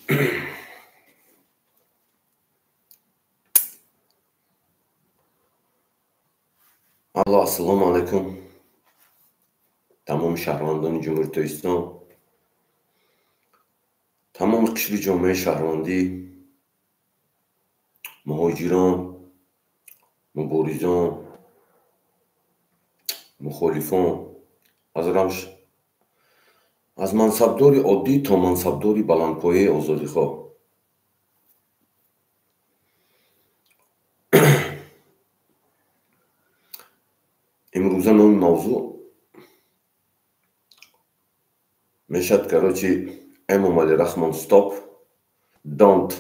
Алло, ассалому алайкум. Тамоми шаҳрвандони Ҷумҳурии Тоҷикистон, тамоми қишри ҷомеаи шаҳрвандӣ, муҳоҷирон, муборизон, мухолифон, аз мансабдори оддӣ то мансабдори баландпояи озодихоҳ. Имрӯза номи мавзӯъ мешавад, короче, Эмомали Рахмон стоп, don't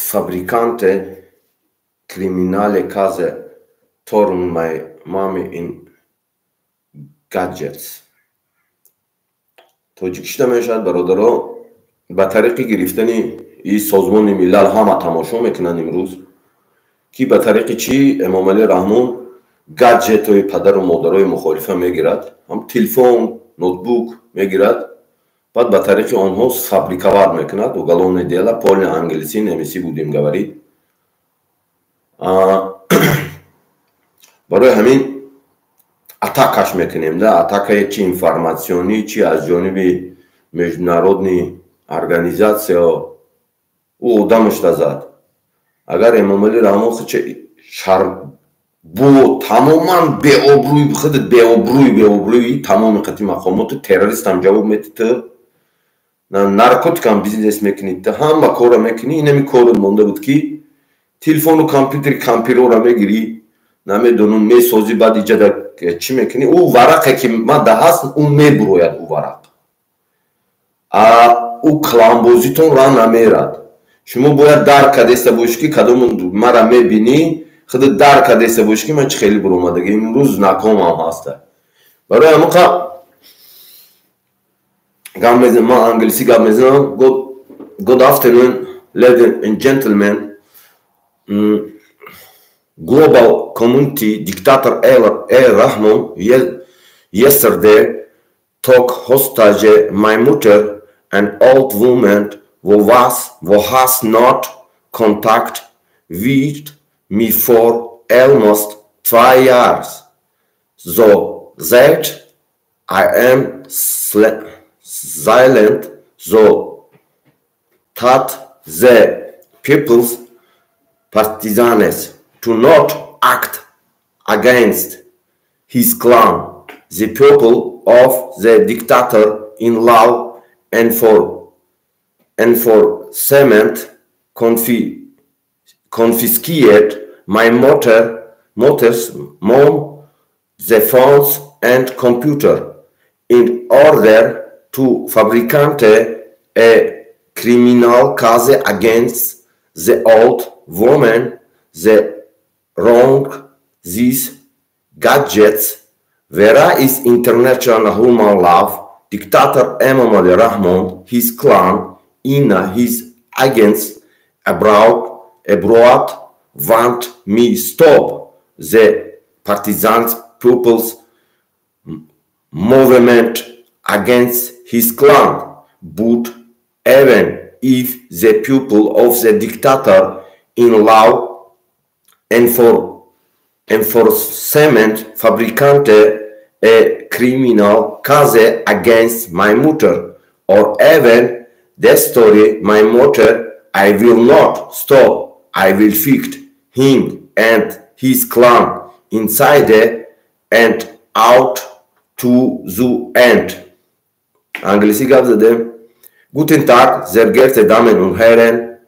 fabricante criminale case turn my mommy in gadgets. Тоҷикишта мешавад, бародаро, ба тариқи гирифтани и Созмони Милал ҳама тамошо мекунанд имрӯз, ки ба тариқи чӣ Эмомали Раҳмон гаджетҳои падару модарои мухолифа мегирад, ҳам телефон, ноутбук мегирад, баъд ба тариқи онҳо фабриковать мекунад уголовное дело, полный англиси, немисӣ будем говорить. Барои ҳамин атакаш мекунем, да, атакаи чи информатсионӣ, чи аз ҷониби международный организация. Ӯ одамашда зад. Агар Эмомали Раҳмон худча шарм бо тамоман беобрӯй, худат беобрӯй, беобрӯи тамоми қати мақомоти террористам ҷавоб медиҳӣ, ту наркотикам бизнес мекунӣ, ту ҳама корро мекунӣ, инами корот монда буд, ки телефону компютери кампирора мегирӣ, намедонам, месозӣ, баъд иҷада чӣ мекунӣ. Ӯ варақе ки мада ҳаст, ӯ мебурояд, ӯ варақ. Ӯ кламбозитон ра намерад. Шумо бояд дарк кардеста бошӣ, ки кадом мара мебинӣ, худат дарк кардеста бошӣ, ки ман чӣ хеле буромадагӣ имрӯз знакомам ҳаста. Барои ҳамақа гап мезанам, ман англисӣ гап мезанам. Good afternoon, ladies and gentlemen, global community. Dictator A. Rahmon yesterday took hostage my mother, an old woman who has not contact with me for almost 2 years. So that I am silent, so that the people's partisans to not act against his clan, the people of the dictator in law and for enforcement confiscated my mother's mom, the phones and computer in order to fabricate a criminal case against the old woman. The wrong these gadgets. Where is international human law? Dictator Emomali Rahmon, his clan, in his agents abroad want me stop the partisans people's movement against his clan. But even if the people of the dictator in law enforcement fabricate a criminal case against my mother or even destroy my mother, I will not stop. I will fix him and his clan inside and out to the end. Англиси гап задем. Guten Tag, sehr geehrte Damen und Herren.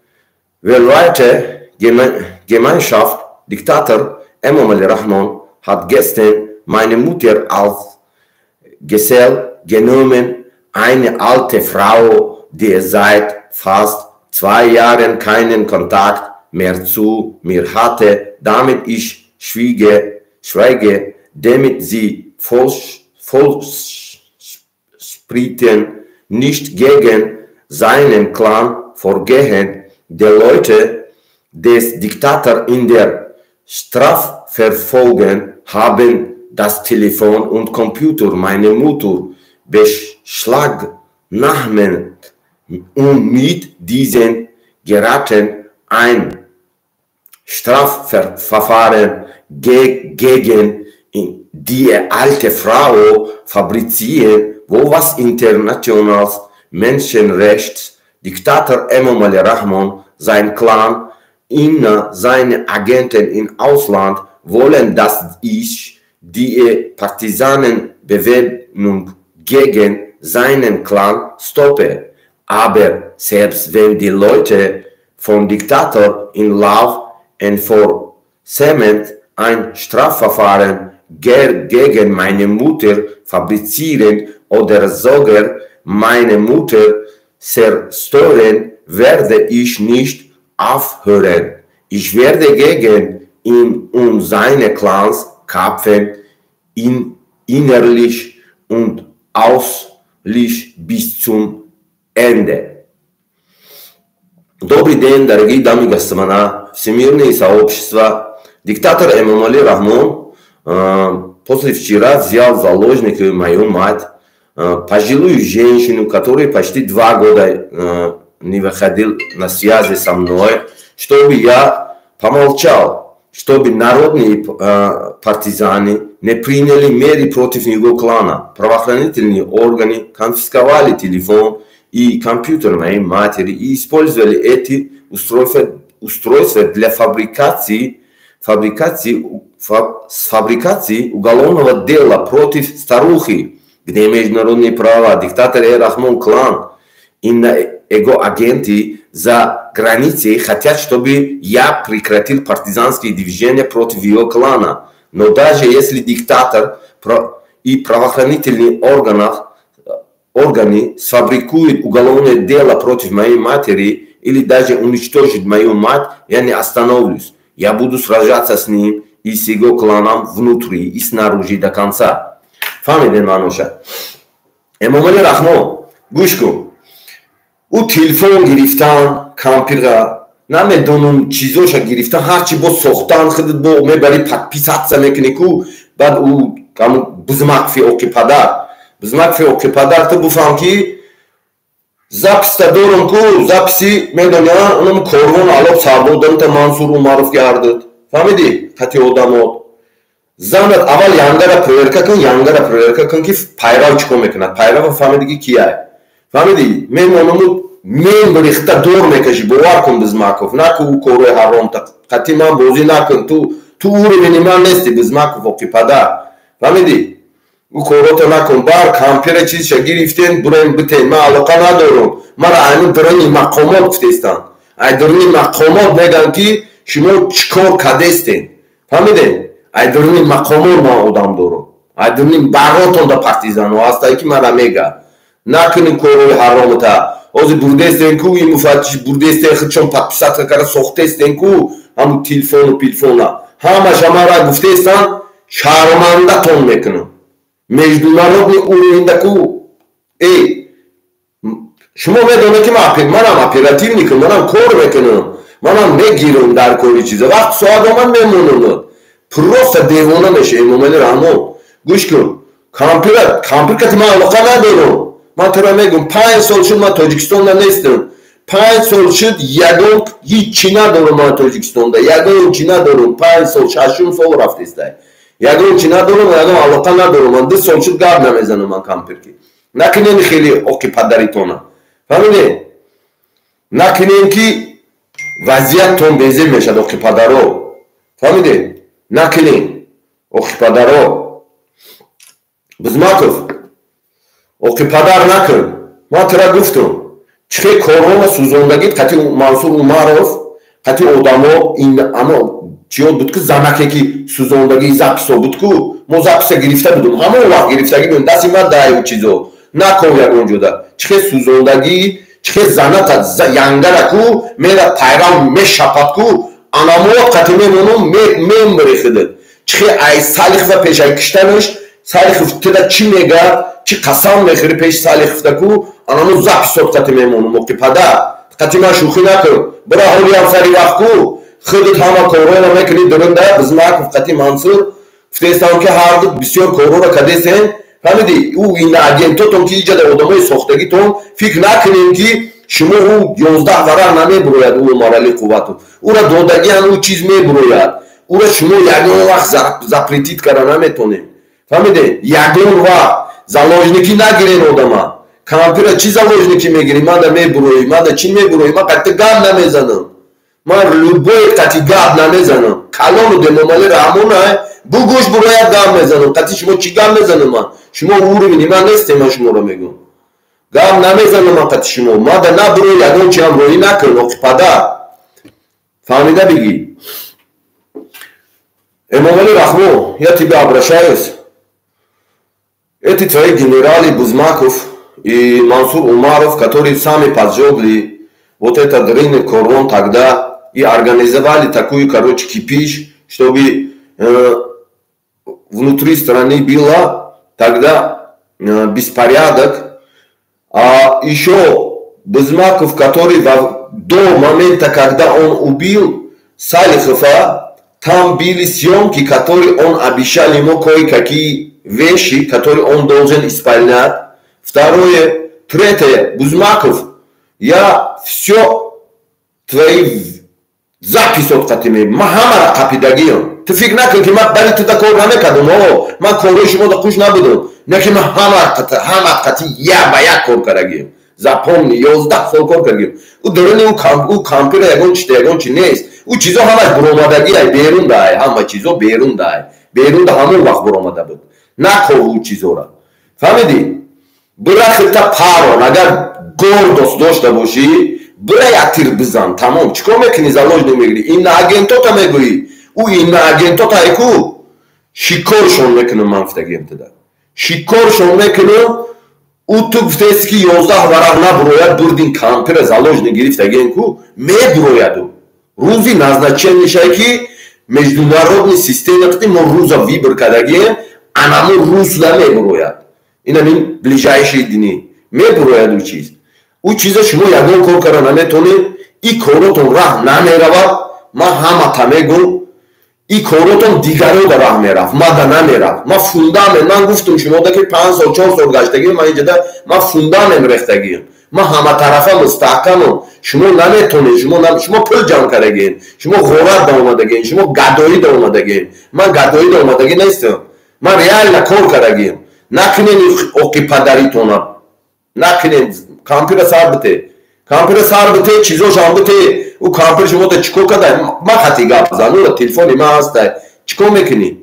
Weltweite Gemeinschaft, Diktator Emomali Rahmon hat gestern meine Mutter als Geisel genommen, eine alte Frau, die seit fast 2 Jahren keinen Kontakt mehr zu mir hatte, damit ich schweige, damit sie Vollspriten nicht gegen seinen Clan vorgehen. Die Leute des Diktators in der Strafverfolgung haben das Telefon und Computer meiner Mutter beschlagnahmt. Und mit diesen Geräten ein Strafverfahren gegen die alte Frau fabrizieren, wo was internationales Menschenrechts Diktator Emomali Rahmon, sein Clan, seine Agenten im Ausland wollen, dass ich die Partisanenbewegung gegen seinen Clan stoppe. Aber selbst wenn die Leute vom Diktator in Law Enforcement ein Strafverfahren gegen meine Mutter fabrizieren oder sogar meine Mutter zerstören, werde ich nicht aufhören. Ich werde gegen ihn und seine Clans kämpfen, innerlich und äußerlich bis zum Ende. Добрый день, дорогие дамы и господа, всемирные сообщества. Диктатор Эмомали Рахмон после вчера взял заложника мою мать, пожилую женщину, которая почти 2 года не выходил на связи со мной, чтобы я помолчал, чтобы народные партизаны не приняли меры против него клана. Правоохранительные органы конфисковали телефон и компьютер моей матери и использовали эти устройства для фабрикации уголовного дела против старухи, где международные права, диктатор Рахмон клан и его агенты за границей хотят, чтобы я прекратил партизанские движения против ее клана. Но даже если диктатор и правоохранительные органы сфабрикуют уголовное дело против моей матери или даже уничтожат мою мать, я не остановлюсь. Я буду сражаться с ним и с его кланом внутри и снаружи до конца. Фамилия Мануша. Эмомали Рахмон, гӯш кун. Ӯ телефон гирифтан, компютера, намедонам чизоша гирифтан, ҳарчи бо сохтан, худат бо мебари подписаться мекунӣ ку, баъд ӯ бузмакфи оқи падар. Бузмакфи оқи падар, ту буфаҳм ки записта дорам ку, записи медони, онам корвон алоб сардоданта Мансур Умаров гардид. Фаҳмидӣ? Қати одамот. Занат аввал янгара проверка кун, янгара проверка кун ки пайрав чӣ кор мекунад. Пайрава фаҳмидӣ ки кияй. Фаҳмидӣ? Мемонаму мен рехта дор мекашӣ, бовар кун Бизмаков, наку ӯ корҳои ҳаром, қати ман бозӣ накун, ту уровени ман нести Бизмаков оқи падар. Фаҳмидӣ? Ӯ корото накун, бар компютера чизша гирифтен, бурем битен, ман алоқа надорам. Мара айни даруни мақомот гуфтестанд. Ай даруни мақомот мегӯянд ки шумо чӣ кор кардестен. Фаҳмидед? Ай даруни мақомот ман одам дорам. Ай даруни баротонда партизано ҳастае ки мара мега. Накунӣ корҳои ҳаромта. Ҳозир бурдестен ку, ин муфаттиш бурдестен, худшон подписаться карда сохтестен ку, ҳамун телефону пилфона. Ҳамаша мара гуфтестанд, шармандатон мекунам. Международный уровень ку. Эй, шумо медонед ки манам оперативникам, манам кор мекунам, манам мегирам дар кори чиза. Вақт соат омад мемонам. Просто девона меша Эмомали Раҳмон. Гӯш кун, компютер кати ман алоқа надорам. Ман туро мегӯм, 5 сол шуд ман Тоҷикистонда нестам. 5 сол шуд ягон ҳичи надорам ман Тоҷикистонда. Ягон чи надорам. 5 сол, 6 сол рафтестай. Ягон чи надорам, ягон алоқа надорам. Ман 2 сол шуд гап намезанам ман компютерки. Накунем хеле оқи падаритона. Фаҳмидед? Накунем ки вазъияттон безеб мешад оқи падаро. Фаҳмидед? Накунем оқи падаро. Бизмаков, оқи падар накун. Ман тура гуфтам, чихе корона сӯзондагит қати Мансур Умаров, қати одамо ин ано чиёд буд ку, занаке ки сӯзондагии записо буд ку, мо записа гирифта будум, ҳамон вақт гирифтагӣ будем, дасти ман дай чизо наков ягон ҷода. Чихе сӯзондагӣ, чихе заната янгара ку, мера пайрав мешапад ку, анамоат қати мемонум, мембари худат. Чихе ай Салихова пешай киштанаш, Салихов туда чӣ мега, чӣ қасам мехӯри пеши Салиховда ку, анамо записот қати мемонум, оқи падар. Қати ман шӯхӣ накун. Бира ҳолиам сари вақт ку, худат ҳама корҳоро мекунӣ дурунда, Бизмаков қати Мансур гуфтестам ки ҳар ду бисёр корҳоро кардестен. Фаҳмидӣ? Ӯ ин агентотон ки иҷода одамои сохтагитон фикр накунем ки Шумо ӯ 11 варақ намебурояд. Ӯ Умаралӣ Қувватов ӯра додагиан, ӯ чиз мебурояд. Ӯра шумо ягон вақт запретить кара наметонем, фаҳмиде? Ягон вақт заложникӣ нагирен одама. Кампира чӣ заложникӣ мегирӣ? Манда мебуроӣ, манда чӣ мебуроӣ? Ман қатъи гап намезанам, ман любой қатъи гап намезанам. Калону Эмомалӣ Раҳмонай бугӯш бурояд, гап мезанам. Қатъи шумо чӣ гап мезанам ман? Шумо уровени ман нестем, ман шуморо мегӯм, гап намезанам ман қатъи шумо. Манда набуро, ягон чи ҳамроҳӣ накун, оқипадар, фаҳмида бигӣ. Эмомалӣ Раҳмон, я тебе обращаюсь. Эти твои генерали Бузмаков и Мансур Умаров, которые сами поджегли вот этот рынок Корвон тогда и организовали такую, короче, кипиш, чтобы внутри страны было тогда беспорядок. А еще Бузмаков, который до момента, когда он убил Салихова, там были съемки, которые он обещал ему кое-какие вещи, которые он должен исполнять. Второе, третье, Бузмаков, я все твои записот қатиме, ма ҳамара қапидагиам. Ту фикр накун, ки ман бари ту да кор намекардам, о, ман корҳои шумо да хуш набудам. Не ки ман ҳама қати як ба як кор кардагиам. Запомни, 11 сол кор кардагиам. Ӯ даруни ӯ кампира ягон чи, ягон чи нест. Ӯ чизо ҳамаш буромадагиай, берун дай, ҳама чизо берун дай. Берун да ҳамон вақт буромада буд. Наков ӯ чизора. Фаҳмидӣ? Бира хита парон, агар гордость дошта бошӣ, бира як тир бизан, тамом. Чӣ кор мекунӣ, заложник мегирӣ? Иноагентота мегӯӣ. Ӯ иноагентота айку шикоршон мекунам, ман гуфтагиам туда. Шикоршон мекунам. Ӯ ту гуфтаест, ки 11 варақ набурояд, бурдин кампира заложник гирифтагием ку, мебурояду. Рӯзи назначение ки международный система қити мо рӯза выбор кардагием, анаму рӯзда мебурояд. Инамин ближайшие дни мебурояд ӯ чиз. Ӯ чиза шумо ягон кор кара наметонед, и коротон раҳ намеравад. Ман ҳамата мегӯм, и коротон дигарода раҳ мерафт, мада намерафт. Ман фундамент, ман гуфтум шумода, ки 5 сол, 4 сол гаштагием ман инҷада, ман фундамент рехтагием, ман ҳаматарафа мустаҳкамам. Шумо наметонед, шумо пул ҷамъ кардагием, шумо ғорат да омадагием, шумо гадоӣ да омадагием. Ман гадоӣ да омадагӣ нестам, ман реально кор кардагием. Накунен оқи падаритона, накунен. Кампира сар бите, кампира сар бите, чизошам бите. Ӯ кампир шумо да чӣ кор карда? Ман хати гап зан, ӯра телефони ман ҳастай. Чӣ кор мекунӣ?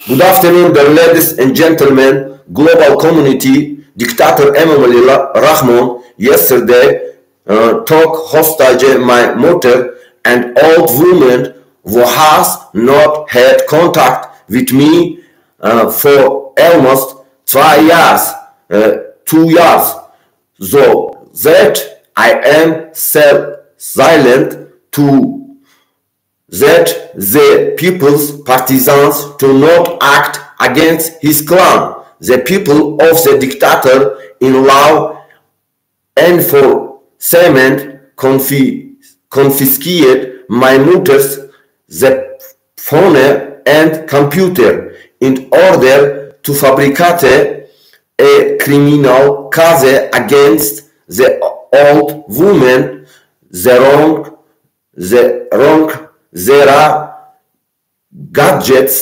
Good afternoon, dear ladies and gentlemen, global community. Dictator Emomali Rahmon yesterday took hostage my mother and old woman who has not had contact with me for almost 2 years, 2 years. So that I am silent to that the people's partisans to not act against his clan. The people of the dictator in law enforcement confiscated my mother's the phone and computer in order to fabricate a criminal case against the old woman. The wrong there are gadgets.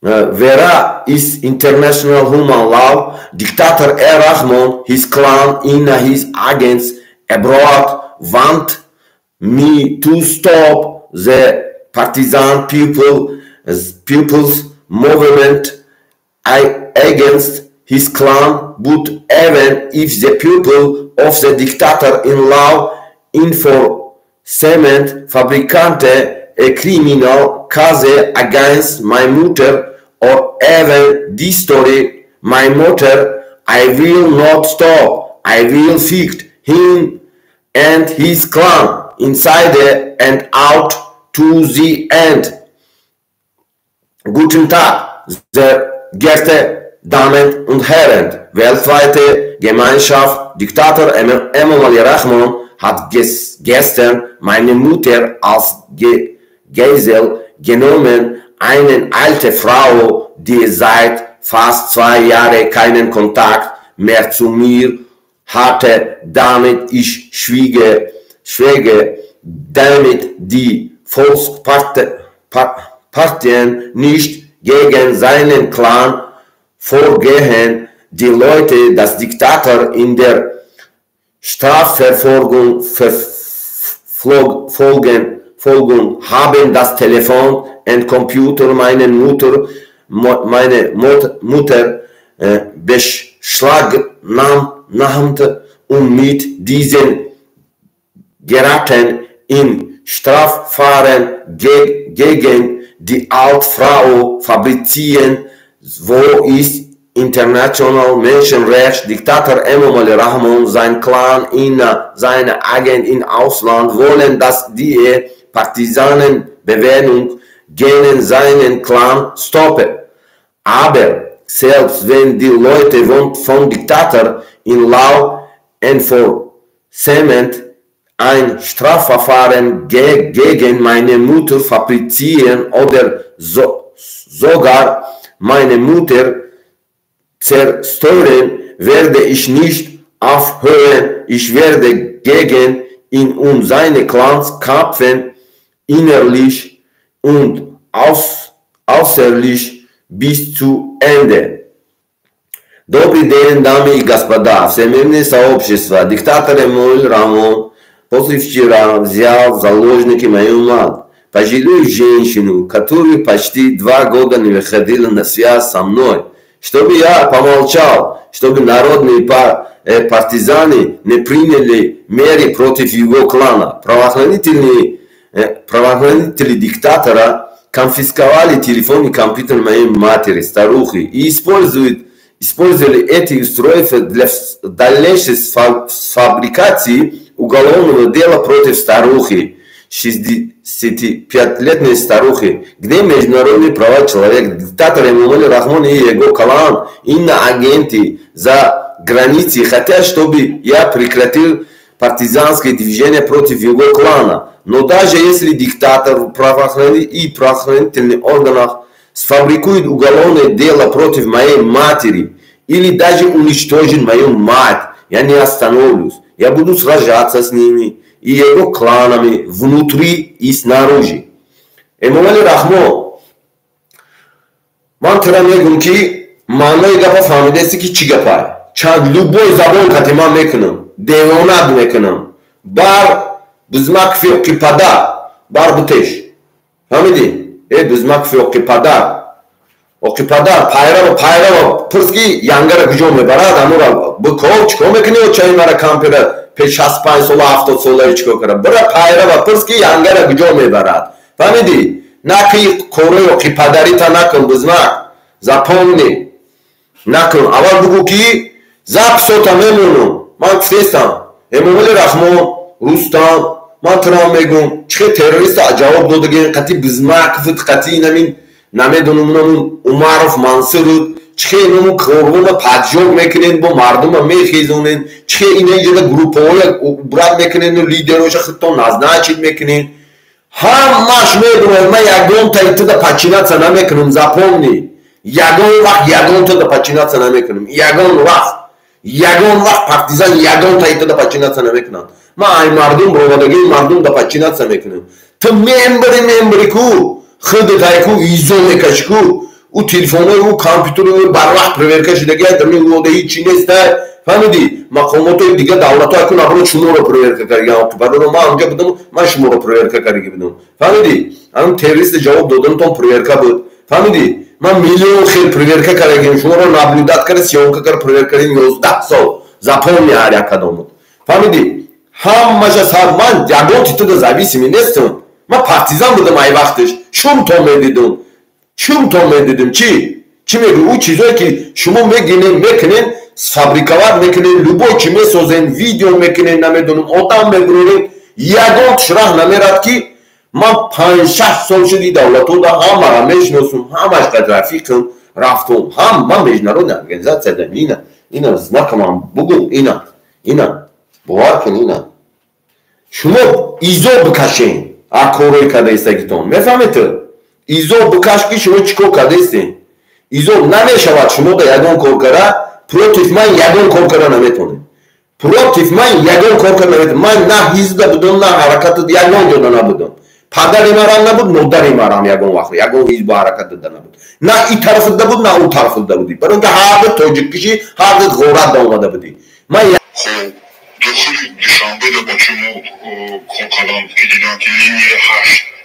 Where is international human law? Dictator Rahmon, his clan in his agents abroad want me to stop the partisan people's movement against his clan, but even if the people of the dictator in law enforcement fabricate a criminal case against my mother or even destroy my mother, I will not stop. I will fight him and his clan inside and out to the end. Guten Tag, sehr geehrte Damen und Herren, weltweite Gemeinschaft. Diktator Emomali Rahmon hat gestern meine Mutter als Geisel genommen, eine alte Frau, die seit fast 2 Jahren keinen Kontakt mehr zu mir hatte, damit ich schwiege, damit die Volksparteien nicht gegen seinen Clan vorgehen, die Leute, das Diktator in der Strafverfolgung folgen, haben das Telefon und Computer meine Mutter beschlagnahmt und mit diesen Geraten in Strafverfahren gegen die Altfrau fabrizieren, wo ist international Menschenrecht, Diktator Emomali Rahmon, sein Clan, seine Agent im Ausland wollen, dass die Partisanenbewegung gegen seinen Clan stoppen. Aber selbst wenn die Leute von Diktator in Law Enforcement ein Strafverfahren gegen meine Mutter fabrizieren oder sogar meine Mutter zerstören, werde ich nicht aufhören. Ich werde gegen ihn und seine Clans kämpfen, innerlich und äußerlich bis zu Ende. Добрый день, дамы и господа, всемирное сообщество. Диктатор Эмомали Рахмон после вчера взял в заложники мою мать, пожилую женщину, которая почти 2 года не выходила на связь со мной, чтобы я помолчал, чтобы народные партизаны не приняли меры против его клана. Правоохранители диктатора конфисковали телефон и компьютер моей матери, старухи, и использовали эти устройства для дальнейшей фабрикации уголовного дела против старухи, 65-летней старухи. Где международные права человека? Диктатор Эмомали Рахмон и его клан, иноагенты за границей хотят, чтобы я прекратил партизанское движение против его клана. Но даже если диктатор в правоохранительных органах сфабрикует уголовное дело против моей матери или даже уничтожит мою мать, я не остановлюсь. Я буду сражаться с ними и его кланами внутри и снаружи. Эмомали Рахмон, ман тра мегум ки маънои гапа фаҳмидаисти ки чӣ гапай. Чанд любой забон кати ман мекунам, девонат мекунам. Бар бузмак фиқи падар, бар бутеш. Фаҳмидӣ? Э бузмак фиқи падар. Оқи падар пайрава пайрава пурс ки янгара куҷо мебарад, амура биков чикор мекунӣ очаи мара кампира пеш 65 сола 70 сола чикор кара. Бира пайрава пурс ки янгара куҷо мебарад. Фаҳмидӣ? Наки корои оқи падарита накун бузмак. Запомни. Накун. Аввал бугӯ ки записота мемонам. Ман гуфтестам. Эмомали Рахмон, Рустам, ман тирам мегӯм, чихе террориста ҷавоб додагин, қати Бизмаков, қати инамин намедонам унамун Умаров Мансуров, чихе инамун корвона паджог мекунен, бо мардума мехезонен, чихе ина иҷода группаҳоя брат мекунен, лидероша худтон назначит мекунен. Ҳамаш медонам, ман ягонта итуда подчиняться намекунам, запомни. Ягон вақт ягонтада подчиняться намекунам. Ягон вақт. Ягон вақт партизан ягонта итуда подчиняться намекунанд. Ман ай мардум бровадагии мардум да подчиняться мекунам. Ту мембари ку, худат ку изо мекаши ку, ӯ телефонҳои ӯ компютери ӯ барвақт проверка шудаги ай дар ӯ ҳичи нест. Фаҳмидӣ? Мақомотҳои дигар давлатҳо аку набро шуморо проверка кардаги. Барои ман онҷа будам, ман шуморо проверка кардаги будам. Фаҳмидӣ? Ҳамин террорист ҷавоб доданатон проверка буд. Фаҳмидӣ? Ман миллион хел проверка кардагим, шуморо наблюдат карда, съёмка карда, проверка кардем 11 сол. Запомни ҳар як кадомут. Фаҳмидӣ? Ҳамаша сар ман ягон титуда зависимый нестам. Ман партизан будам ай вақташ. Шум то медидум. Шум то медидум. Чӣ? Чӣ мегӯ? Ӯ чизое ки шумо мегинен, мекунен, сфабриковать мекунен, любой чӣ месозен, видео мекунен, намедонам, одам мебурорен, ягон шраҳ намерад ки ман 5-6 сол шуди давлатода ҳамаро мешиносум, ҳамаш қад рафиқам, рафтум, ҳам ман международная организация дам, ина знакамам бугу, ина бовар кун, ина шумо изо бикашен а корое кардаистагитон, мефаҳмед? Изо бикаш ки шумо чӣ кор кардаистен. Изо намешавад шумо да ягон кор кара, против ман ягон кор кара наметонед. Против ман ягон кор карда наметавонӣ. Ман на ҳизбда будам, на ҳаракат, ягон ҷода набудам. Падари марам набуд, модари марам ягон вақт ягон ҳизбу ҳаракат дода набуд. На и тарафда буд, на у тарафда будӣ. Барои инки ҳарду тоҷиккишӣ, ҳарду ғорат да омада будӣ. Ман дохили Душанбе да бачаи мо кор карданд, ки диданд, ки линияи 8,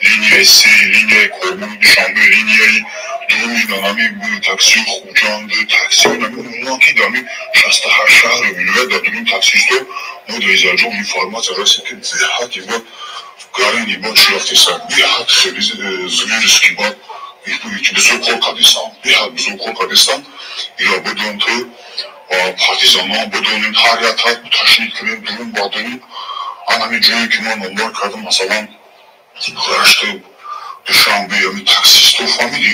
линияи 3, линияи Корбони Душанбе, линияи дуруни нами таксии Хуҷанд, таксиҳои нами умуман, ки дар 68 шаҳру вилоят дар дуруни таксисто мо дар изаҷо информация расид, ки беҳад иба гарен иба чӣ рафтеса, беҳад хеле зверски бад бисёр кор кардистанд, беҳад бисёр кор кардистанд. Ира бидон ту партизанон бидонед, ҳар як тараф ташриф кунед, дурун ба дурун. Анами ҷое ки ман номбар кардам, масалан Рашт, Душанбе, ами таксисто, фаҳмидӣ,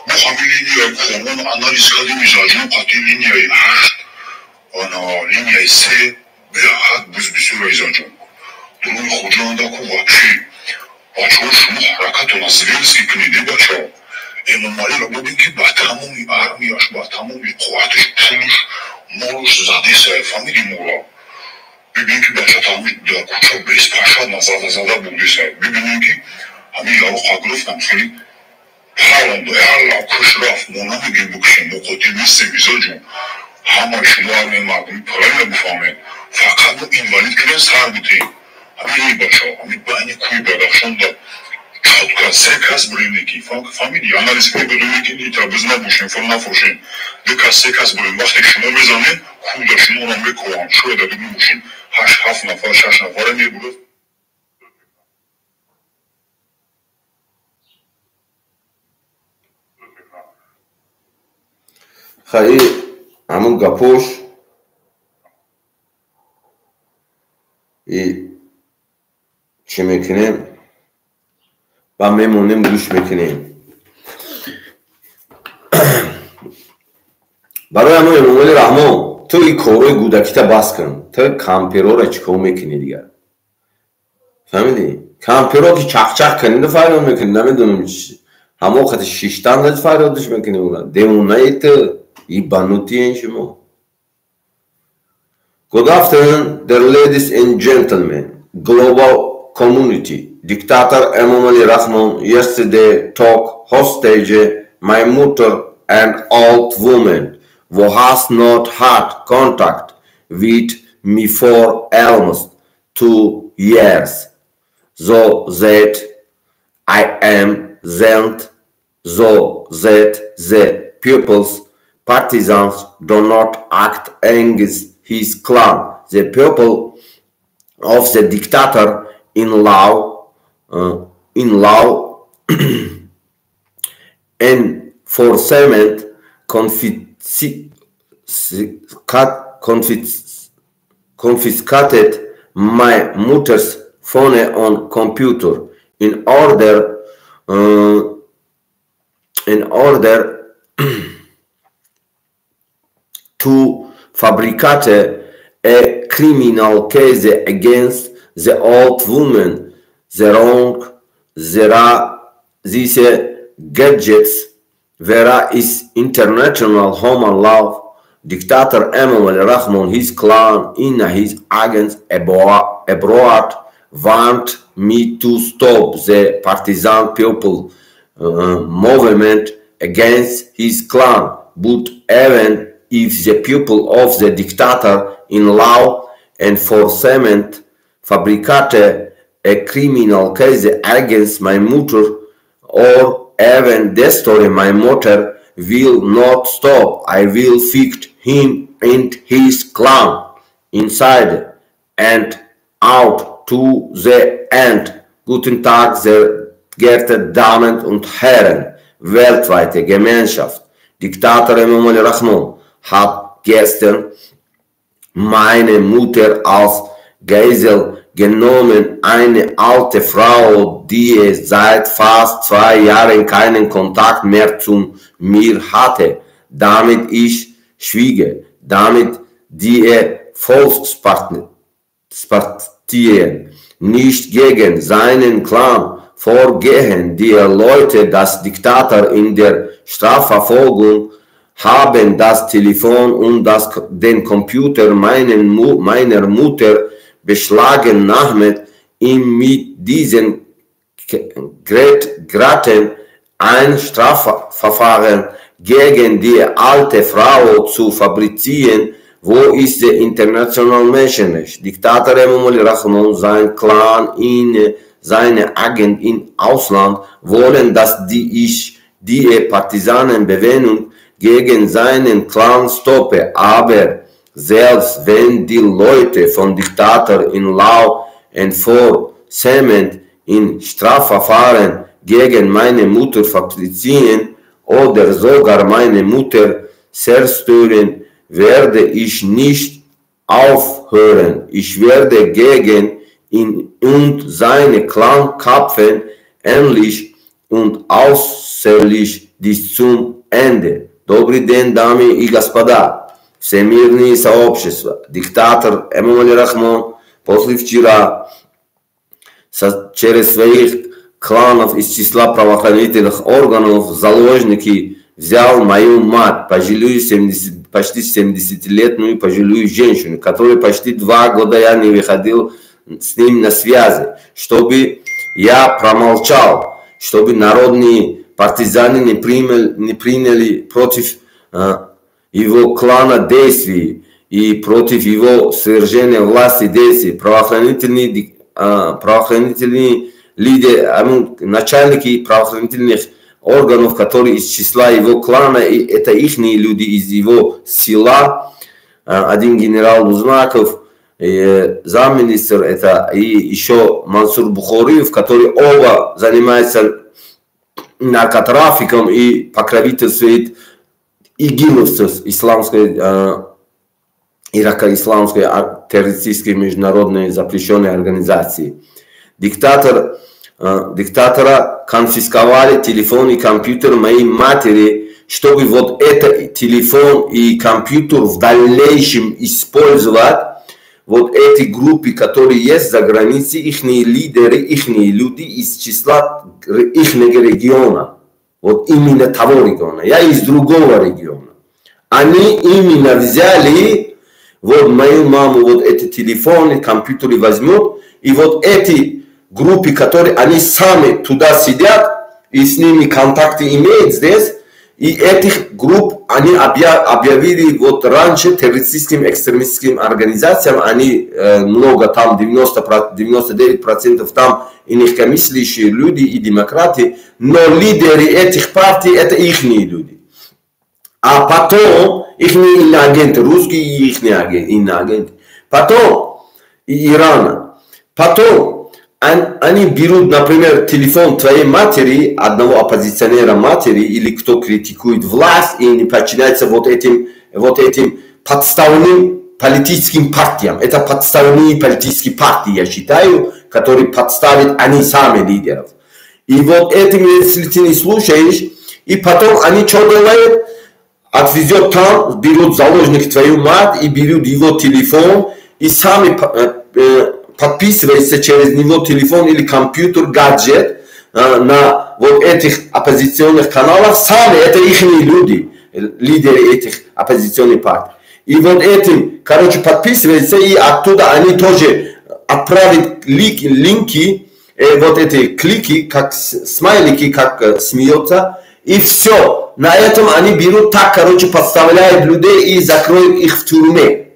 мо ҳамин линияи Корвон анализ кардем, изаҷон қатъи линияи 8, ана линияи 3 беҳад буз бисёра изаҷон. Дуруни Хуҷандаку вообще бачаҳо, шумо ҳаракатона зверски кунед, е бачаҳо. Эмомалиро бубин, ки ба тамоми армияш, ба тамоми қувваташ, пулуш, молуш задесай, фаҳмидӣ, мола бибин, ки бачата ҳами дар кӯча беспощадно зада зада бурдесай. Бибинем, ки ҳамин яроқа гирифтам, хеле паронд, ялла, куш, рафт. Мо намегем бикушем, мо қотил нестем, изоҷон. Ҳамаи шумо армияи мардуми, правильно бифаҳмед, фақат мо инвалид кунем, сар битем. Ҳамин бачаҳо ҳамин байни кӯи Бадахшонда чётко се кас бурем, ки фаҳмидӣ, анализ кунем, бидонем, ки ита биз набошем, фил нафурӯшем. Ду кас, се кас бурем, вақте шумо мезанем, кӯда шуморо мекӯҳанд. Шояд дар дуруни мошин ҳашт, ҳафт нафар, шаш нафаре мебурад. Хаи ҳамун гапош и чӣ мекунем ва мемонем, гӯш мекунем. Барои ҳамон, Эмомалӣ Раҳмон, ту и корҳои гудакита бас кун. Ту кампероро чӣ кор мекунӣ дигар, фаҳмидӣ? Камперо ки чақчақ куниду фарёд мекунӣ, намедонам, ҳамон қати шиштан фарёдш мекунӣ. Уна девонаи ту, ебанутыен шумо. Good afternoon, dear ladies and gentlemen, global community. Dictator Emomali Rahmon yesterday took hostage my mother and old woman who has not had contact with me for almost 2 years, so that I am sent, so that the people's partisans do not act against his clan. The people of the dictator in law enforcement confiscated my mother's phone on computer in order to fabricate a criminal case against the old woman. The wrong, there are these gadgets, there is international human law. Dictator Emomali Rahmon, his clan, in his agents abroad want me to stop the partisan people movement against his clan. But even if the people of the dictator in law enforcement fabricate a criminal case against my mother or even destroy my mother, will not stop. I will fix him and his clan inside and out to the end. Guten Tag, sehr geehrte Damen und Herren, weltweite Gemeinschaft. Diktator Emomali Rahmon hat gestern meine Mutter als Geisel genommen, eine alte Frau, die seit fast 2 Jahren keinen Kontakt mehr zu mir hatte, damit ich schwiege, damit die Volkspartien nicht gegen seinen Clan vorgehen. Die Leute, das Diktator in der Strafverfolgung Haben das Telefon und den Computer meiner Mutter beschlagnahmt, ihm mit diesen Geräten ein Strafverfahren gegen die alte Frau zu fabrizieren. Wo ist der internationale Menschenrecht? Diktator Emomali Rahmon, sein Clan, seine Agent im Ausland wollen, dass ich die Partisanenbewegung gegen seinen Clan stoppe. Aber selbst wenn die Leute von Diktator in Law Enforcement in Strafverfahren gegen meine Mutter fabrizieren oder sogar meine Mutter zerstören, werde ich nicht aufhören. Ich werde gegen ihn und seine Clan kämpfen, endlich und außerlich bis zum Ende. Добрый день, дамы и господа, всемирные сообщества. Диктатор Эмомали Рахмон после вчера через своих кланов из числа правоохранительных органов заложники взял мою мать, пожилую 70, почти 70-летнюю пожилую женщину, которой почти 2 года я не выходил с ним на связи, чтобы я промолчал, чтобы народные партизаны не приняли против его клана действий и против его свержения власти действий. Правоохранительные лидеры, начальники правоохранительных органов, которые из числа его клана, и это их люди из его села, один генерал Бузнаков, замминистр, это и еще Мансур Бухориев, которые оба занимаются наркотрафиком и покровительствуют игиловцев исламской, ирако-исламской террористической международной запрещенной организации. Диктатора конфисковали телефон и компьютер моей матери, чтобы вот этот телефон и компьютер в дальнейшем использовать. Вот эти группы, которые есть за границей, их лидеры, их люди из числа их региона. Вот именно того региона. Я из другого региона. Они именно взяли вот мою маму, вот эти телефоны, компьютеры возьмут, и вот эти группы, которые они сами туда сидят и с ними контакты имеют здесь, и этих групп они объявили вот раньше террористическим экстремистским организациям, они много там, 99% там инакомыслящие люди и демократы, но лидеры этих партий это их люди. А потом их иноагенты, русские и их иноагенты. Потом Ирана. Потом они берут, например, телефон твоей матери, одного оппозиционера матери, или кто критикует власть и не подчиняется вот этим подставным политическим партиям. Это подставные политические партии, я считаю, которые подставят они сами лидеров. И вот этим, если ты не слушаешь, и потом они что делают? Отвезет там, берут заложник твою мать и берут его телефон, и сами подписывается через него телефон или компьютер, гаджет на вот этих оппозиционных каналах. Сами это их люди, лидеры этих оппозиционных партий. И вот этим, короче, подписывается, и оттуда они тоже отправят линки, вот эти клики, как смайлики, как смеются, и все. На этом они берут так, короче, подставляют людей и закроют их в тюрьме.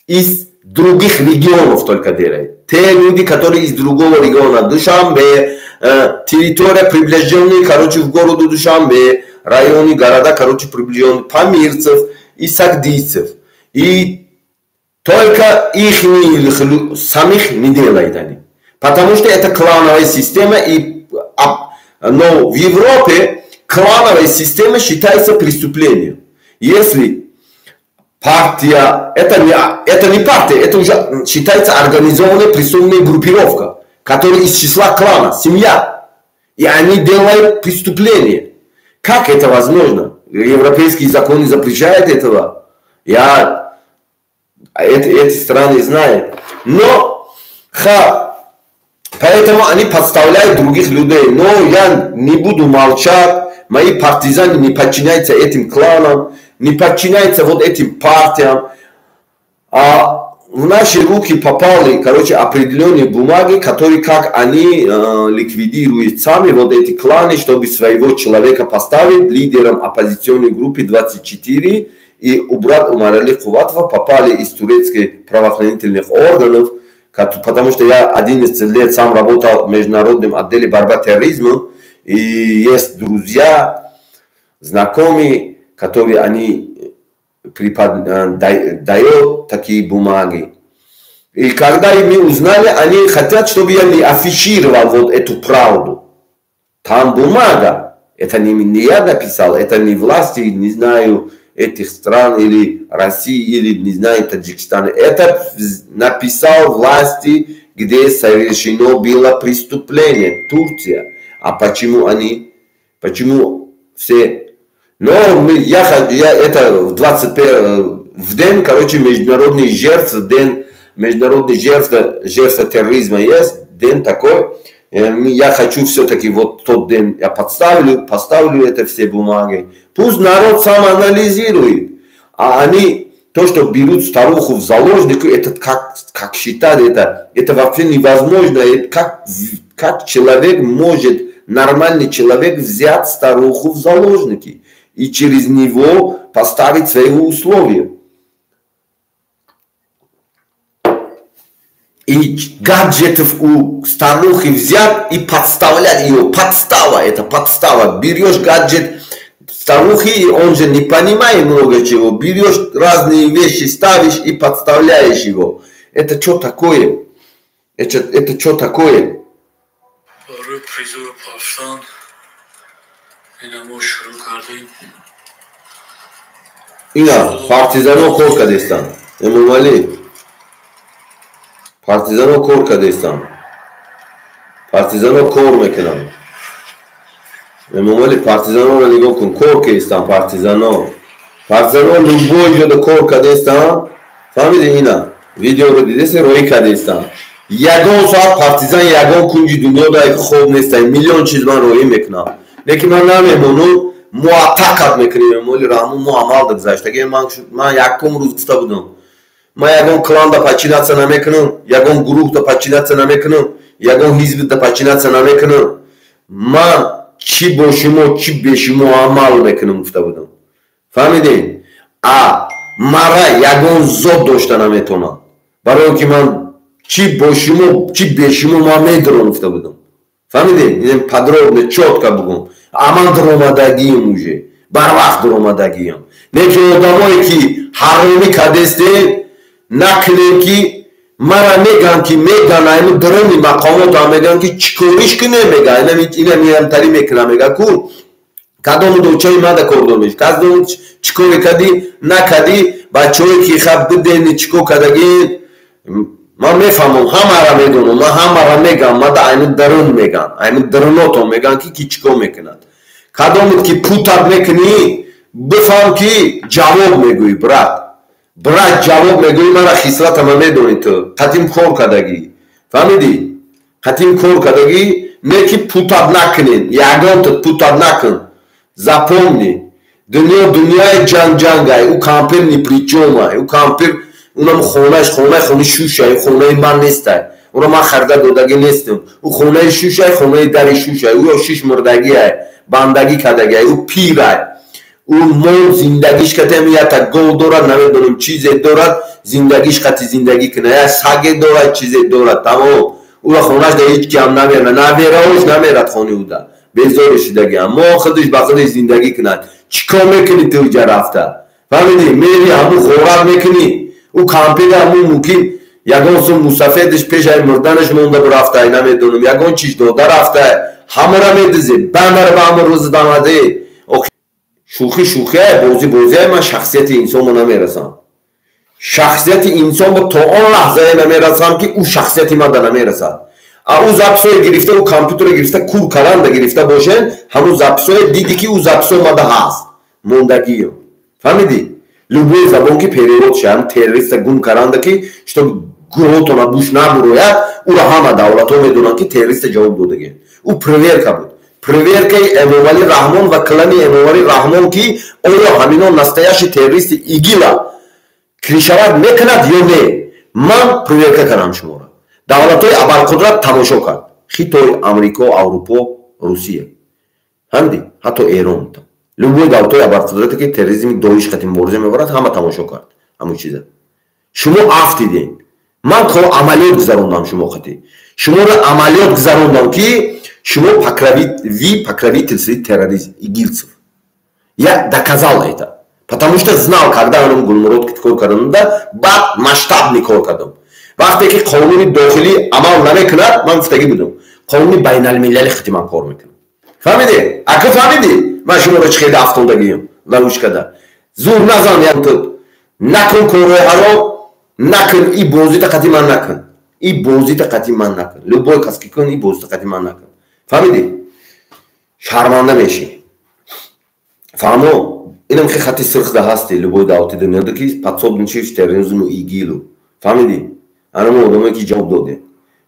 Из других регионов только делают. Те люди, которые из другого региона, Душанбе, территория приближенная, короче, в городу Душанбе, районы, города, короче, приближенные, памирцев и сагдийцев. И только их самих не делают они. Потому что это клановая система, но в Европе клановая система считается преступлением. Если партия, это не партия, это уже считается организованная преступная группировка, которая из числа клана, семья. И они делают преступление. Как это возможно? Европейские законы запрещают этого. Я эти страны знаю. Но поэтому они подставляют других людей. Но я не буду молчать. Мои партизаны не подчиняются этим кланам, не подчиняются вот этим партиям. А в наши руки попали, короче, определенные бумаги, которые как они ликвидируют сами вот эти кланы, чтобы своего человека поставить лидером оппозиционной группы 24 и убрать Умарали Куватова, попали из турецких правоохранительных органов, потому что я 11 лет сам работал в международном отделе борьбы с терроризмом, и есть друзья, знакомые, которые они дают такие бумаги. И когда мы узнали, они хотят, чтобы я не афишировал вот эту правду. Там бумага. Это не я написал, это не власти, не знаю, этих стран или России, или, не знаю, Таджикистана. Это написал власти, где совершено было преступление, Турция. А почему они, почему все... Но я это в 21 в день, короче, международный жертв, день международный жертв терроризма есть, день такой. Я хочу все-таки вот тот день, я поставлю это все бумаги. Пусть народ сам анализирует. А они, то, что берут старуху в заложники, это как считать, это вообще невозможно. Это как человек может, нормальный человек, взять старуху в заложники и через него поставить свои условия. И гаджетов у старухи взять и подставлять ее. Подстава, это подстава. Берешь гаджет старухи, он же не понимает много чего. Берешь разные вещи, ставишь и подставляешь его. Это что такое? Это что такое? Ина, партизано кор кадестан. Эмомали. Партизано кор кадестан. Партизано кор мекунам. Эмомали партизаноро нигоҳ кун, кор кестан партизано. Партизано любой ҷода кор кадестан. Фаҳмиди ина? Видеоро дидеси роӣ кадестан. Ягон соат партизан ягон кунҷи дунё да хоб нестай. Миллион чиз ман роӣ мекунам. Лекин ман намемонам, мо атакат мекунем. Эмомали Раҳмон мо амал гузаштаги. Ман якум рӯз гуфта будам. Ман ягон кланда подчиняться намекунам, ягон гурӯҳда подчиняться намекунам, ягон ҳизбда подчиняться намекунам. Ман чӣ бо шумо, чӣ бе шумо амал мекунам гуфта будам. Фаҳмидед? А мара ягон зод дошта наметонам. Барои он ки ман чӣ бо шумо, чӣ бе шумо ман медурам гуфта будам. Фаҳмидед? Ин подробно, чётко бугум. А ман дуромадагиам уже. Барвақт дуромадагиам. Не ки одамое ки ҳаромӣ кадестед, накунем ки мара меган ки меган айму дуруни мақомотам меган ки чӣ кориш кунем мега ина миямтарӣ мекунам мега ку кадому дочаи мада кор домеш кадому чӣ коре кадӣ накадӣ бачаҳое ки хаб бидени чӣ кор кардагӣ ман мефаҳмам ҳамара медонам ман ҳамара мегам мада айму дарун меган айму дарунотон меган ки чӣ кор мекунад кадомут ки путат мекунӣ бифаҳм ки ҷавоб мегӯӣ брат. Брат ҷавоб мегӯӣ мара хислатама медонӣ ту. Қатим кор кардагӣ. Фаҳмидӣ? Қатим кор кардагӣ, не ки путат накунед. Ягонта путат накун. Запомни. Дунё дунёи ҷанг-ҷангай. Ӯ кампир ни при чёмай. Ӯ кампир унам хонааш хонаи шушай, хонаи ман нестай. Уро ман харида додагӣ нестам. Ӯ хонаи шушай, хонаи дари шушай. Ӯ ё шиш мурдагиай, бандагӣ кардагиай, ӯ пирай. Ӯ мол зиндагиш катем ята гол дорад, намедонам чизе дорад, зиндагиш қати зиндагӣ кунад. Я саге дорад, чизе дорад, тамом. Ӯро хонаш да ҳеҷ ки ҳам намерад, навераош намерад хони ӯда. Безори шудагиам. Мо худаш ба худаш зиндагӣ кунад. Чӣ кор мекунӣ ту ҷа рафта? Фаҳмидӣ? Мери ҳамун ғорат мекунӣ. Ӯ кампира ҳамун мумкин ягон сум мусафедаш пешаи мурданаш монда бурафтай, намедонам, ягон чиз дода рафтай. Ҳамаро медизӣ, бамара ба ҳамон рӯзи дамадӣ. Шӯхӣ шӯхия, бозӣ бозия, ман шахсияти инсонро намерасам. Шахсияти инсонро то он лаҳзае намерасам ки ӯ шахсияти манда намерасад. А ӯ записое гирифта, ӯ компютеро гирифта, кур каранда гирифта бошен, ҳамун записое диди ки ӯ записо манда ҳаст. Мондагиё. Фаҳмидӣ? Любой забон ки перевод шавам, террориста гум каранда ки, что гуҳотона буш набурояд, ӯро ҳама давлатҳо медонанд ки террориста ҷавоб додагӣ. Ӯ проверка буд. Проверкаи Эмомалӣ Раҳмон ва клани Эмомалӣ Раҳмон, ки оё ҳамино настоящий террористи ИГИЛа крышевать мекунад ё не, ман проверка кардам шуморо. Давлатҳои абарқудрат тамошо кард: Хитой, Амрико, Аврупо, Русия, фаҳмидӣ, ҳатто Эрон, любой давлатҳои абарқудрате, ки терроризми Доиш қати мубориза мебарад, ҳама тамошо кард ҳамон чиза. Шумо афтидем. Ман амалиёт гузарондам шумо қати, шуморо амалиёт гузарондам, ки шумо вы покровительстве терроризм игильцев. Я доказал это, потому что знал, когда анам Гулмурод кор кардамда, баъд масштабный кор кардам. Вақте ки қонуни дохилӣ амал намекунад, ман гуфтагӣ будам, қонуни байналмилалӣ хати ман кор мекунам. Фаҳмидӣ, ака, фаҳмидӣ, ман шуморо чӣ хеле афтондагием ловушкада? Зур назан, накун корҳои ҳаром накун. И бозита қати ман накун, и бозита қати ман накун. Любой кас ки кун, и бозита қати ман накун. Фаҳмидӣ? Шарманда мешӣ. Фаҳмо, инам хе хати сирхда ҳасти любой давлати дунёда, ки пособничаешь терроризму ИГИЛу. Фаҳмидӣ? Анамо одамое, ки ҷавоб додем.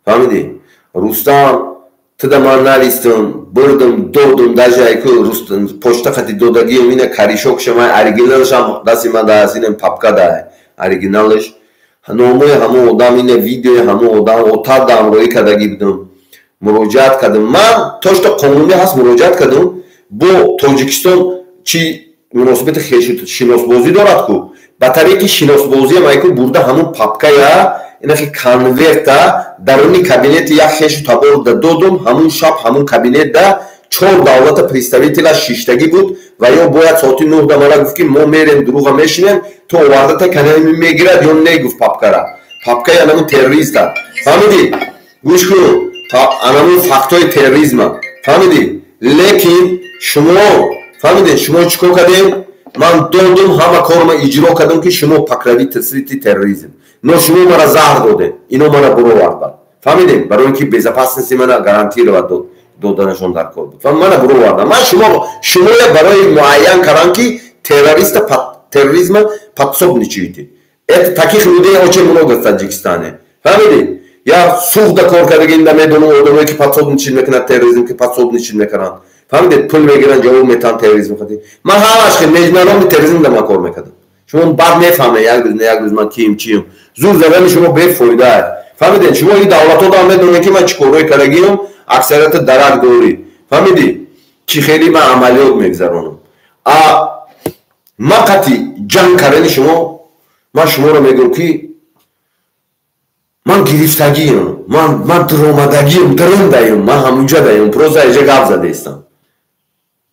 Фаҳмидӣ, Рустам, туда ман навистам, бурдам, додум, даже айку почта хати додагиам. Ина корешокша ман, оригиналшам дасти ман даст, инам папка да оригиналш, номои ҳамон одам, ина видеои ҳамон одам отарда ҳамроҳӣ кардагӣ будам. Муроҷиат кардам ман, то что қонунӣ ҳаст, муроҷиат кардам. Бо Тоҷикистон чи муносибати шиносбозӣ дорад ку, ба тариқи шиносбозиам айку бурда ҳамон папкая, инахи конверта даруни кабинети як хешу таборда додум. Ҳамун шаб ҳамун кабинетда чор давлата представителаш шиштагӣ буд ва ё бояд соати 9-да мара гуфт, ки мо мерем, дуруға мешинем, то овардата канами мегирад ё не. Гуфт папкара, папкаи анамун террориста. Фаҳмидӣ? Гӯш кун, анамун фактҳои терроризма. Фаҳмидӣ? Лекин шумо фаҳмидед, шумо чӣ кор кардем? Ман додум, ҳама корма иҷро кардам, ки шумо покровительствуете терроризм. Но шумо мара заҳр додед, ино мара буровардад. Фаҳмидем? Барои ин ки безопасности мана гарантировать доданашон дар кор буд, мана буровардам. Ман шумо шумоя барои муайян кардам, ки террориста, терроризма пособничаете. Это таких людей очень много в Таджикистане. Фаҳмидӣ? Я Суғда кор кардагинда медонам одамое, ки пособничать мекунад терроризм, ки пособничать мекунанд. Фаҳмидед? Пул мегиранд, ҷавоб метаҳанд терроризм хати. Ман ҳамаш международный терроризм да ман кор мекардам. Шумо баъд мефаҳмед, як рӯз не як рӯз, ман кием, чием. Зур задани шумо бефоида. Фаҳмидед? Шумо ин давлатҳо дам медонед, ки ман чӣ корҳое кардагиам, аксарията дарак дорӣ. Фаҳмидӣ, чӣ хеле ман амалиёт мегузаронам. А ман қати ҷанг кардани шумо, ман шуморо мегӯям, ки ман гирифтагиам, ман дуромадагиам, дурундаем, ман ҳамунҷа даем, просто иҷа гап задаистам.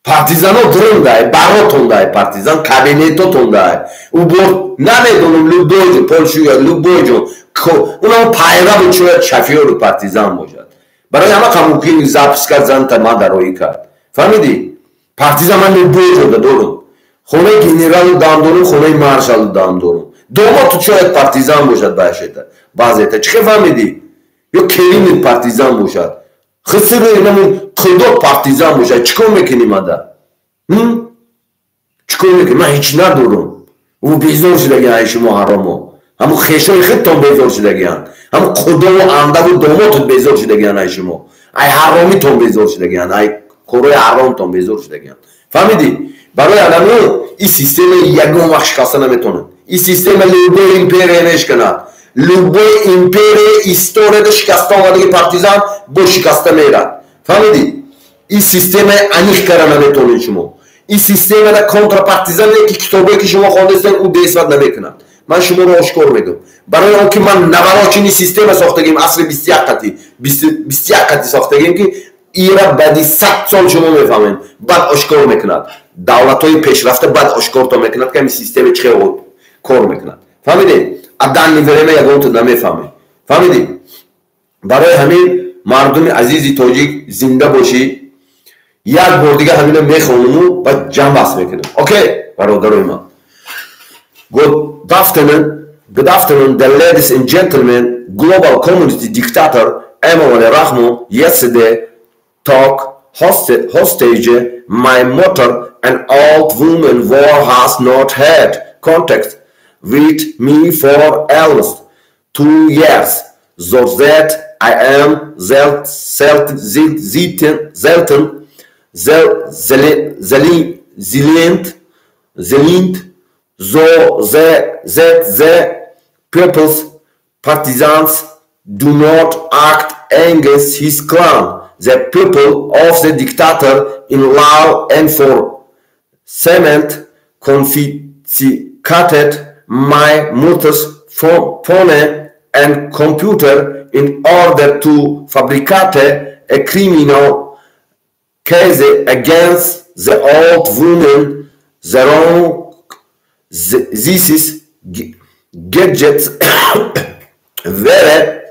Партизано дурундай, баротондай, партизан кабинетотондай, убор намедонам, любой ҷо, Полшу, любой ҷо, унам пайра буд, шояд шофёру партизан бошад. Барои ҳама қамукин запись кард, занта ман дароӣ кард. Фаҳмидӣ? Партизан ман любой ҷода дорам. Хонаи генералу дам дорам, хонаи маршалу дам дорам. Домоту шояд партизан бошад баъшета баъзета. Чӣ хел фаҳмидӣ? Ё келинит партизан бошад, хисиро инамун қилдо партизан бошад. Чӣ кор мекунӣ мада? Чӣ кор мекунӣ? Ман ҳеҷ надорам. Ӯ безор шудагиан ай шумо ҳаромо, ҳамун хешои худтон безор шудагиан, ҳамун қудову андаву домотут безор шудагиан ай шумо, ай ҳаромитон безор шудагиан, ай корҳои ҳаромтон безор шудагиан. Фаҳмидӣ? Барои анамун ин система ягон вақт шикаста наметонад. Ин система любой империя мешканад. Любой империя историяда шикаста омадаги, партизан бо шикаста мерад. Фаҳмидӣ? Ин системаи аниқ кара наметонед шумо. Ин системада контрпартизане, ки китобое, ки шумо хондастед, ӯ действовать намекунад. Ман шуморо ошкор мегӯям, барои он ки ман навороченный система сохтагим, асри 21 қати, 21 қати сохтагим, ки ира баъди 100 сол шумо мефаҳмед. Баъд ошкор мекунад давлатҳои пешрафта, баъд ошкорто мекунад, ки ҳамин система чӣ хел кор мекунад. Фаҳмидед? А данный время ягонто намефаҳмед. Фаҳмидӣ? Барои ҳамин, мардуми азизи тоҷик, зинда бошӣ. Як бор дига ҳамина мехонуму баъд ҷамъбаст мекунем. Окей, бародарои ман. Good afternoon, good afternoon, the ladies and gentlemen. Global community dictator Emomali Rahmon yesterday took hostage my mother and old woman who has not had contact with me for almost 2 years, so that I am certain Zilint, Zilint, so that the people's partisans do not act against his clan. The people of the dictator in law enforcement confiscated my mother's phone and computer in order to fabricate a criminal case against the old woman. The wrong, this is gadgets, very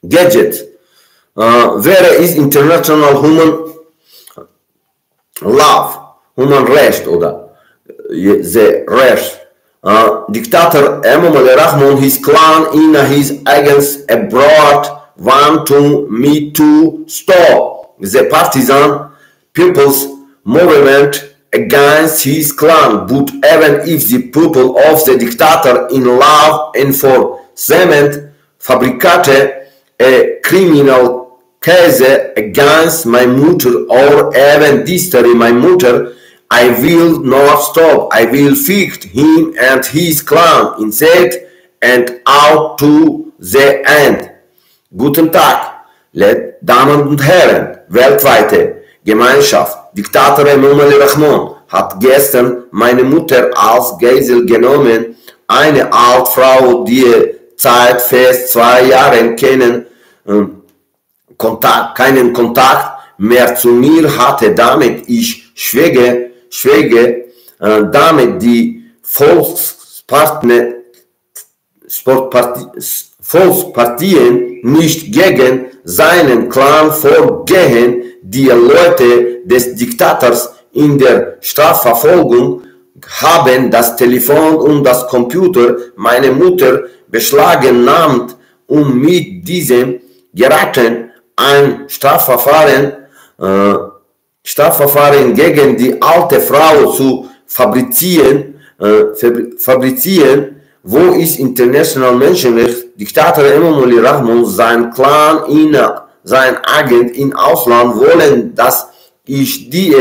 gadget. Where is international human love, human rest, oder the rest. Dictator Emomali Rahmon, his clan in his agents abroad want to me to stop the partisan people's movement against his clan, but even if the people of the dictator in law enforcement fabricate a criminal case against my mother or even destroy my mother, I will not stop. I will fight him and his clan inside and out to the end. Guten Tag, Damen und Herren, weltweite Gemeinschaft. Diktator Emomali Rahmon hat gestern meine Mutter als Geisel genommen, eine alte Frau, die seit fast 2 Jahren keinen Kontakt mehr zu mir hatte, damit ich schwiege, damit die Volkspartien nicht gegen seinen Clan vorgehen. Die Leute des Diktators in der Strafverfolgung haben das Telefon und das Computer meiner Mutter beschlagnahmt, um mit diesem Geraten ein Strafverfahren gegen die alte Frau zu fabrizieren. Wo ist international Menschenrecht? Diktator Emomali Rahmon, sein Clan, sein Agent im Ausland wollen, dass ich die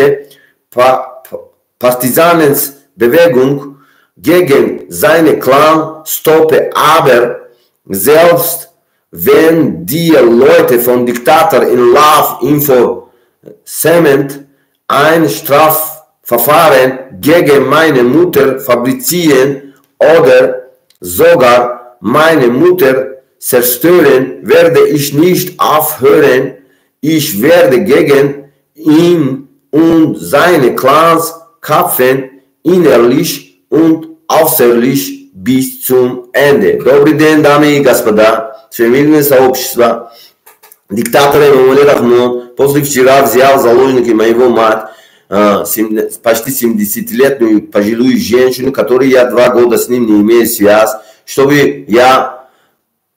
Partisanenbewegung gegen seine Clan stoppe, aber selbst wenn die Leute von Diktator in Law Enforcement ein Strafverfahren gegen meine Mutter fabrizieren oder sogar meine Mutter zerstören, werde ich nicht aufhören. Ich werde gegen ihn und seine Clans kämpfen, innerlich und äußerlich bis zum Ende. Добрый день, дамы и господа, всемирное сообщество. Диктатор Эмомали Рахмон после вчера взял заложники моего мать, почти 70-летнюю пожилую женщину, которой я 2 года с ним не имею связь, чтобы я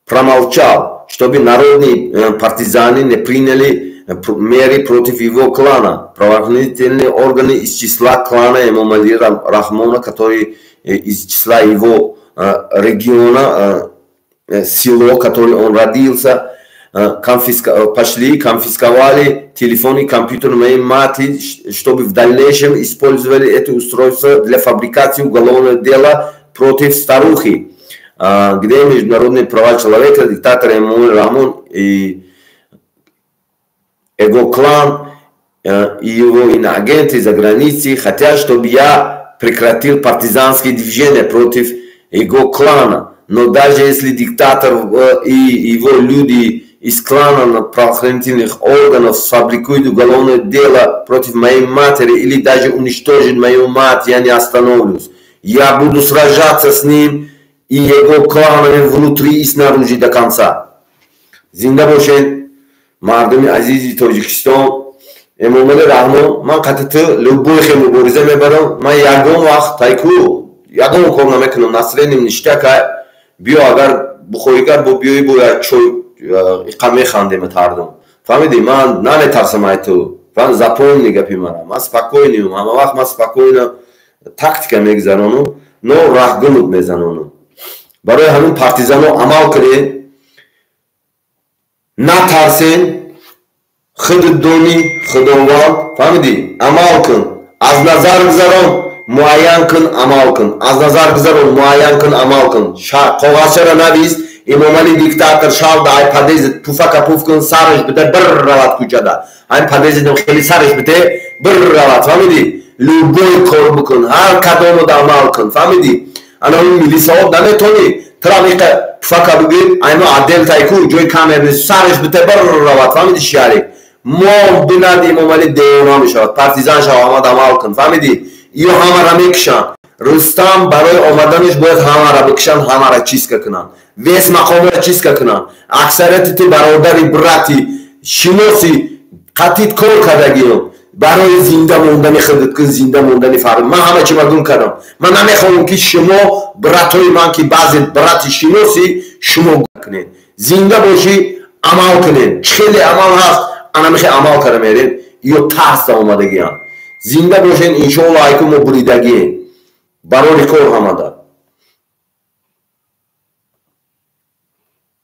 промолчал, чтобы народные партизаны не приняли меры против его клана. Правоохранительные органы из числа клана Эмомали Рахмона, который из числа его региона, село, который он родился, пошли, конфисковали телефон и компьютер моей матери, чтобы в дальнейшем использовали это устройство для фабрикации уголовного дела против старухи, где международные права человека, диктатор Эмомали Рахмон и его клан и его иноагенты за границей хотят, чтобы я прекратил партизанские движения против его клана. Но даже если диктатор и его люди из клана правоохранительных органов сфабрикуют уголовное дело против моей матери или даже уничтожат мою мать, я не остановлюсь. Я буду сражаться с ним и его кланами внутри и снаружи до конца. Зинда бошед, мардуми азизи Тоҷикистон. Эмомали Раҳмон, ман қати ту любой хел мубориза мебарам, ман ягон вақт тайку ягон кор намекунам, насреним ништакай, биё агар бухоҳигар бо биёи бо як чой иқа механдем тардум. Фаҳмидӣ, ман наметарсам ай ту. Фаҳм, запомни гапи мара. Ман спокойниюм, ҳама вақт ман спокойно тактика мегузаронам, но раҳгунут мезанонам. Барои ҳамин партизано амал кунед, натарсен, Худат донӣ, Худованд, фаҳмидӣ? Амал кун, аз назар гузарон, муайян кун, амал кун, аз назар гузарон, муайян кун, амал кун. Коғазчара навис: «Эмомалӣ диктатор шав». Да ай подъезд пуфака пуф кун, сараш бите, бір равад кӯчада. Ай подъездам хеле сараш бите, бір равад, фаҳмидӣ? Любой кор бикун, ҳар кадомода амал кун, фаҳмидӣ? Ана он милисаҳо наметонӣ тра миқа пуфака бигир, айно отдел тайку, ҷои камер нест, сараш бите, бір равад, фаҳмидӣ? Шиярик мо бинад, Эмомалӣ девона мешавад, партизан шав, омад, амал кун, фаҳмидӣ? Ё ҳамара мекушанд. Рустам барои омаданаш бояд ҳамара бикушанд, ҳамара чистка кунанд, весь мақомро чистка кунанд. Аксарияти ту бародари, брати, шиноси, қатит кор кардагиён. Барои зинда мондани худат кун, зинда мондани фард. Ман ҳама чима гум кардам, ман намехоҳам, ки шумо, братои ман, ки баъзе брати, шиноси шумо кунед. Зинда бошӣ, амал кунед. Хеле амал ҳаст, ана мехе амал карда мерем. Ё тарс омадагиям. Зинда бошен, иншоалло. Айку мо буридагием, барори кор ҳамада.